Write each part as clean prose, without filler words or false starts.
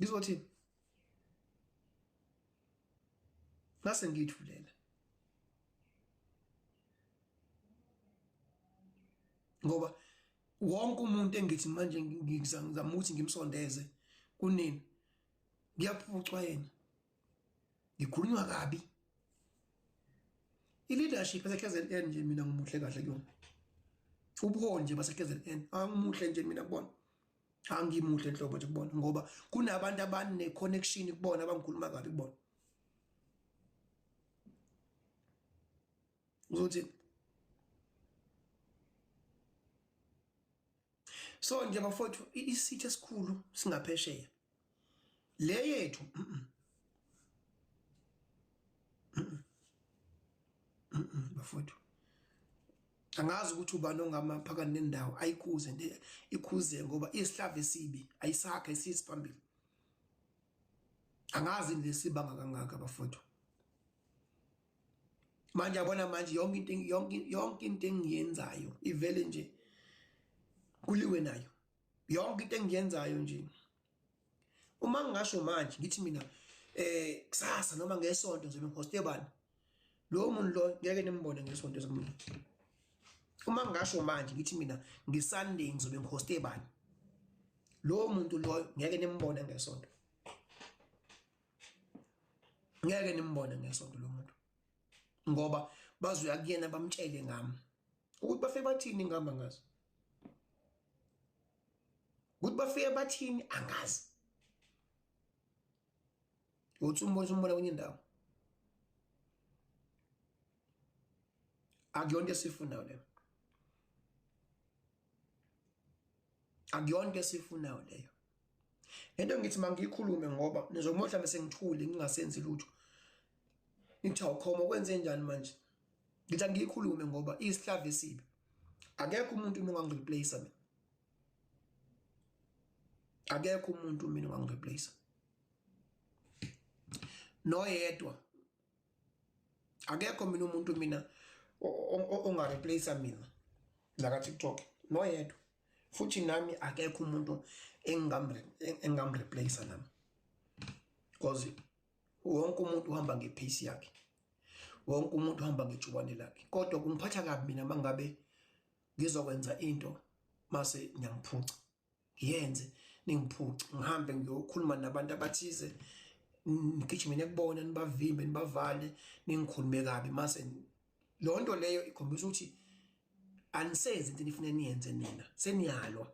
Ngizothini? Ngase ngiyithulela. Ngoba wonke umuntu engithi manje ngizama ukuthi ngimsondeze kunini ngiyaphucwa yena. Ngikhulunywa kabi. I-leadership yase-KZN nje mina ngimuhle kahle kuyona. Ubuholi nje base-KZN angimuhle nje mina kubona. Angimuhle nhlobo nje kubona ngoba kunabantu abane connection kubona abangikhuluma kabi kubona. Uzothi So nje bafowethu isitha esikhulu singaphesheya. Le yethu bafowethu. Angazi ukuthi ubani ongama phakathi nendawo ayikhuze nje ikhuze ngoba isihlava esibi ayisakhe sisi phambili. Angazi lesibanga kangaka bafowethu. Manje yabona manje yonke into yonke yonke into engiyenzayo ivele nje kuliwe nayo. Yonke into engiyenzayo nje. Uma ngingasho manje ngithi mina eh kusasa noma ngesonto ngizobe ngihoste bani. Lo muntu lo ngeke nimbone ngesonto ezokumina. Uma ngingasho manje ngithi mina ngiSunday ngizobe ngihoste bani. Lo muntu lo ngeke nimbone ngesonto. Ngeke nimbone ngesonto lo muntu. Ngoba bazoya kuyena bamtshele ngami. Ukuthi bafike bathini ngami angazi. Ukuthi bafike bathini angazi. Uthi umbona umbona kwenye indawo. Akuyonto esifunayo leyo. Akuyonto esifunayo leyo. Lento ngithi mangiyikhulume ngoba nizomohla mase ngithule ngingasenzi lutho. Nithi awukhoma kwenze njani manje? Ngithi angiyikhulume ngoba isihlava esibi. Akekho umuntu mina ongangireplace mina. Akekho umuntu mina ongangireplace. Noyedwa. Akekho mina umuntu mina ongareplace mina la ka TikTok. Noyedwa. Futhi nami akekho umuntu engingamreplace nami. Because wonke umuntu uhamba ngepace yakhe. Wonke umuntu uhamba ngejubane lakhe. Kodwa kungiphatha kabi mina mangabe ngizokwenza into mase ngiyangiphuca. Ngiyenze ningiphuce ngihambe ngiyokhuluma nabantu abathize ngigijime nekubona nibavimbe nibavale ningikhulume kabi mase lonto leyo ikhombisa ukuthi anisenzi into enifuna niyenze nina seniyalwa.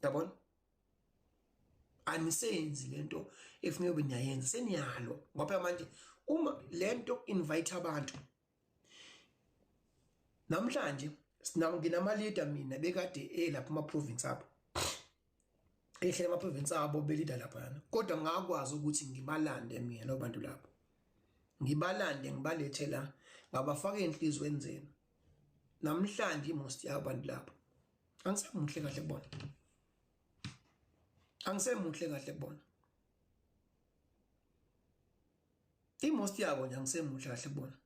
Yabona? Anisenzi lento efuneka ube niyayenza seniyalwa ngoba manje uma lento invite abantu namhlanje nginama leader mina bekade elapha ama province abo ehlele ama province abo belida lapha kodwa ngakwazi ukuthi ngibalande mina lo bantu lapho ngibalande ngibalethe la ngabafaka enhlizweni zenu namhlanje most yabantu lapho angisemuhle kahle kubona angisemuhle kahle kubona imost yabo nje angisemuhle kahle kubona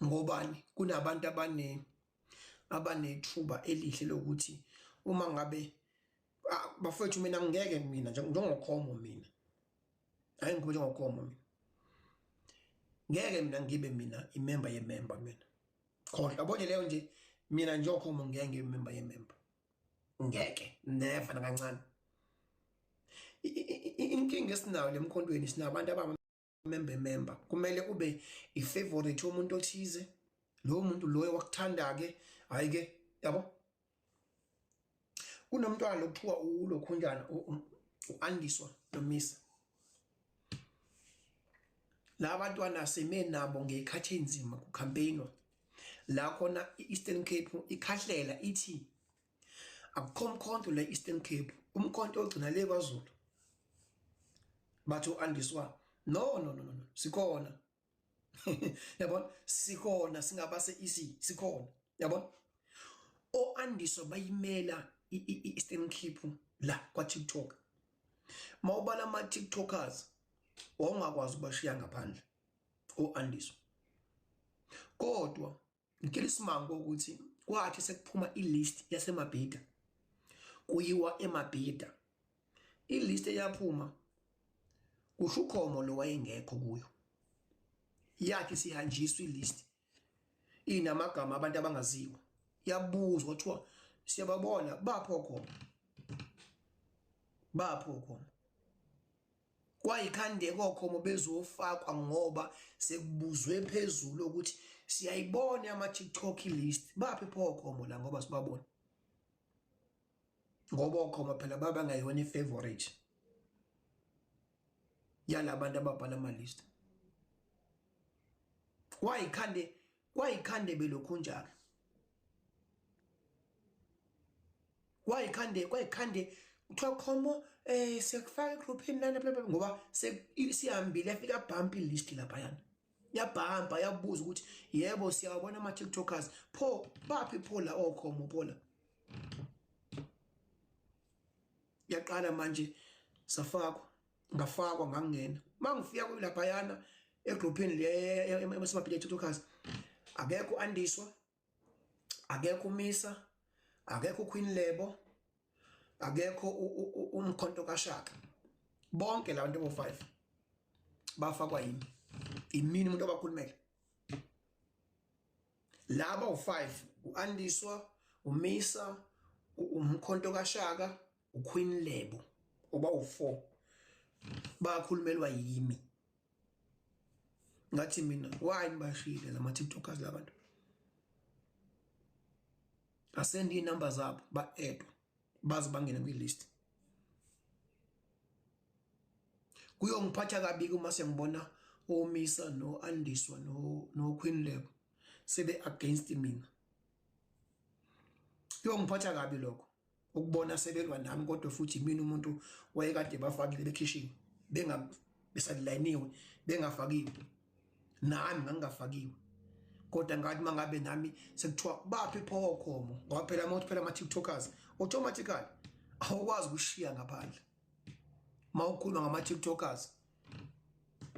ngobani kunabantu abane abanethuba elihle lokuthi uma ngabe bafowethu mina ngeke mina njengokhomo mina hayi ngikhuluma njengokhomo mina ngeke mina ngibe mina imember yemember mina khohlwa yabona leyo nje mina njengokhomo ngeke ngibe member yemember ngeke never nakancane inkinga esinayo lemkhontweni sinabantu abama member member kumele ube ifavorite yomuntu othize lowo muntu loyo wakuthanda ke hayi ke yabo kunomntwana lokuthiwa ulokhunjana uAndiswa noMisa la bantwana sime nabo ngekhathi enzima kucampaignwa la khona i-Eastern Cape ikhahlela ithi akukho mkhonto la Eastern Cape umkhonto ogcina le kwaZulu bathi uAndiswa no no no no sikhona yabona sikhona singabase EC sikhona yabona oAndiswa bayimela i-Eastern Cape la kwa TikTok mawubala ama TikTokers wawungakwazi ukubashiya ngaphandle oAndiswa kodwa ngikela isimanga ukuthi kwathi sekuphuma ilist yasemabhida Kuyiwa eMabhida. Ilist eyaphuma kusho uKhomo lo wayengekho kuyo. Yathi sihanjiswa ilist inamagama abantu abangaziwa. Yabuzwa kwathiwa siyababona bapho khona. Bapho khona. Kwayikhandeka oKhomo bezofakwa ngoba sekubuzwe phezulu ukuthi siyayibona ama-TikTok list baphi pho oKhomo la ngoba sibabona ngoba oKhomo phela babangayona i-favorite yalabantu ababhala ama-list. Kwayikhande kwayikhande belokhunjalo kwayikhande kwayikhande kuthiwa Khomo siyakufaka egroupini lana bla bla ngoba sihambile yafika bump list laphayana yabhampa yabuza ukuthi yebo siyawabona ama-tiktokers pho baphi pho la oKhomo pho la. Yaqala manje safakwa ngafakwa ngangena mangifika kulaphayana egroupini le emasimabhile tiktokers akekho Andiswa, akekho uMisa, akekho uQueen Lebo, akekho uMkhonto kaShaka. Bonke labantu bo5 bafakwa yimi, imini umuntu obakhulumela laba u5, uAndiswa, uMisa, uMkhonto kaShaka, uQueen Lebo, oba u4 bakhulumelwa yimi. Ngathi mina why nibashiyile lama TikTokers labantu, asend inumber zabo ba-addwa baze bangene kwi-list. Kuyongiphatha kabi uma sengibona oMisa no-Andiswa no-Queen Lebo sebe against mina, kuyongiphatha kabi lokho ukubona sebelwa nami, kodwa futhi mina umuntu wayekade bafakile bekhishiwe benga besalayiniwe bengafakiwe, nami ngangingafakiwe. Kodwa ngathi mangabe nami sekuthiwa baphi pho oKhomo, ngoba phela uma uthi phela ama-tiktokers automatically awukwazi ukushiya ngaphandle uma ukhuluma ngama-tiktokers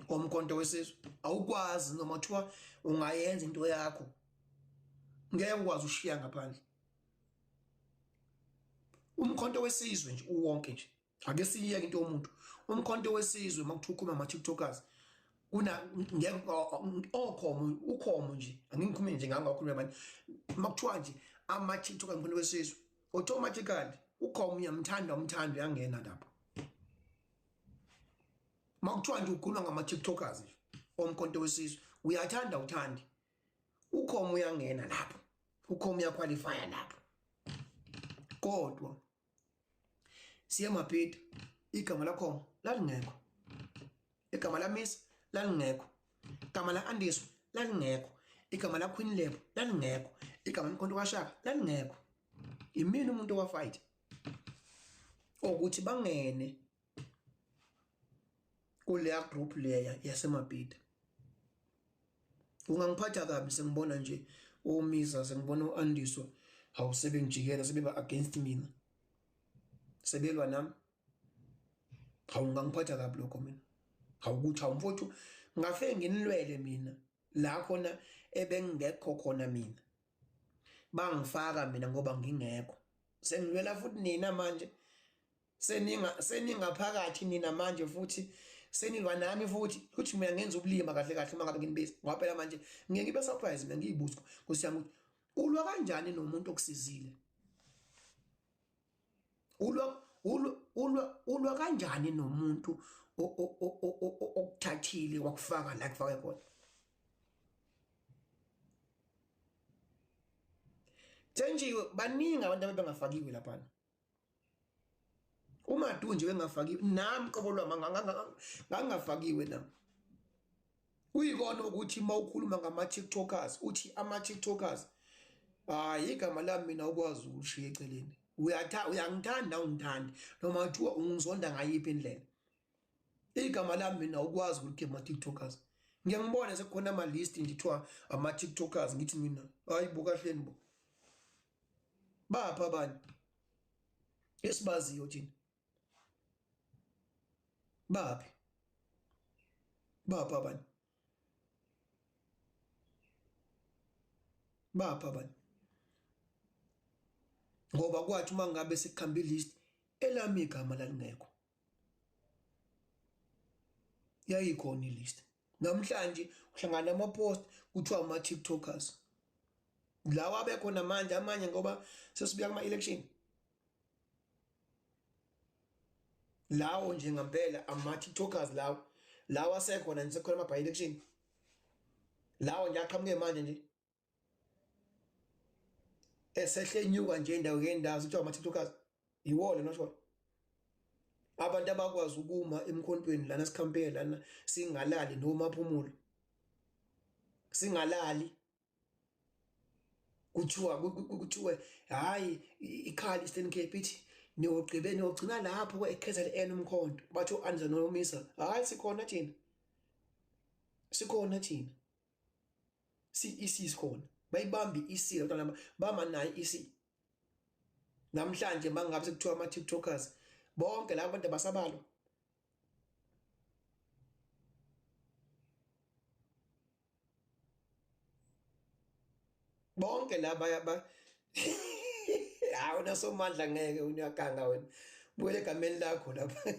oMkhonto weSizwe, awukwazi noma kuthiwa ungayenza into yakho ngeke ukwazi ushiya ngaphandle uMkhonto weSizwe nje uwonke nje. Ake siyeke into yomuntu uMkhonto weSizwe, uma kuthiwa ukhuluma ama-tiktokers kuna ngeke oKhomo uKhomo nje angingikhulume nje ngangakhuluma abantu. Uma kuthiwa nje ama-tiktokers uMkhonto weSizwe automatically uKhomo uyamthanda umthanda uyangena lapho. Uma kuthiwa nje ukhuluma ngama-tiktokers nje oMkhonto weSizwe, uyathanda uthandi uKhomo uyangena lapho, uKhomo uyaqualifya lapho. Kodwa siye Mabhida, igama lakho lalingekho, igama laMisa lalingekho, igama la-Andiswa lalingekho, igama la-Queen Lebo lalingekho, igama lomkhonto kaShaka lalingekho. Imini umuntu owafight ukuthi bangene kuleya group leya yaseMabhida. Kungangiphatha kabi sengibona nje oMisa, sengibona u-Andiswa, hawu sebengijikela sebeba against mina, sebelwa nami. Hawu ngangiphatha kabi lokho mina. Hawu ukuthi hawu mfowethu ngafike nginilwele mina la khona ebengingekho khona mina, bangifaka mina ngoba ngingekho, sengilwela futhi nina manje seninga seningaphakathi nina manje futhi senilwa nami futhi ukuthi mina ngenza ubulima kahle kahle uma ngabe nginibiza, ngoba phela manje ngiye ngibe surprise mina ngiyibuza Nkosi yami ukuthi ulwa kanjani nomuntu okusizile, ulwa ulwa ulwa ulwa kanjani nomuntu okuthathile wakufaka la kufake khona. Thenjiwe, baningi abantu abebengafakiwe laphana. UMadu nje wengafakiwe, nami qobo lwami ngangingafakiwe nami. Kuyikona ukuthi uma ukhuluma ngama-tiktokers uthi ama-tiktokers, hayi igama lami mina ukwazi ukushiya eceleni. Uyangithanda ungithandi noma kuthiwa ungizonda ngayiphi indlela, igama lami mina ukwazi ukuthi ama-tiktokers. Ngiye ngibone sekukhona ama-list nje kuthiwa ama-tiktokers, ngithi mina hayi bo kahleni bo, baphi abanye esibaziyo thina, baphi baphi abanye, baphi abanye. Ngoba kwathi uma ngabe sekuhamba ilist elami igama lalingekho. Yayikhona ilist. Namhlanje uhlangana nama-post kuthiwa ama-tiktokers lawa abekhona manje amanye ngoba sesibuya kuma-election lawo nje ngempela ama-tiktokers lawo lawa asekhona nje sekhona ama-by election lawo nje aqhamuke manje nje esehle enyuka nje indawo ngendawo kuthiwa ama-tiktokers yiwona nosho abantu abakwazi ukuma emkhontweni lana sikhampeye lana singalali noma phumulo singalali kuthiwa kuthiwe hayi ikhala Eastern Cape ithi niyogqibe niyogcina lapho eKZN umkhonto bathi u-Anza nomisa hayi sikhona thina sikhona thina si-EC sikhona bayibambi i-EC labantwana bama nayo i-EC namhlanje mangabe sekuthiwa ama-tiktokers bonke labo bantu abasabalwa bonke laba ba hawu nasomandla ngeke uyaganga wena buyele egameni lakho lapha.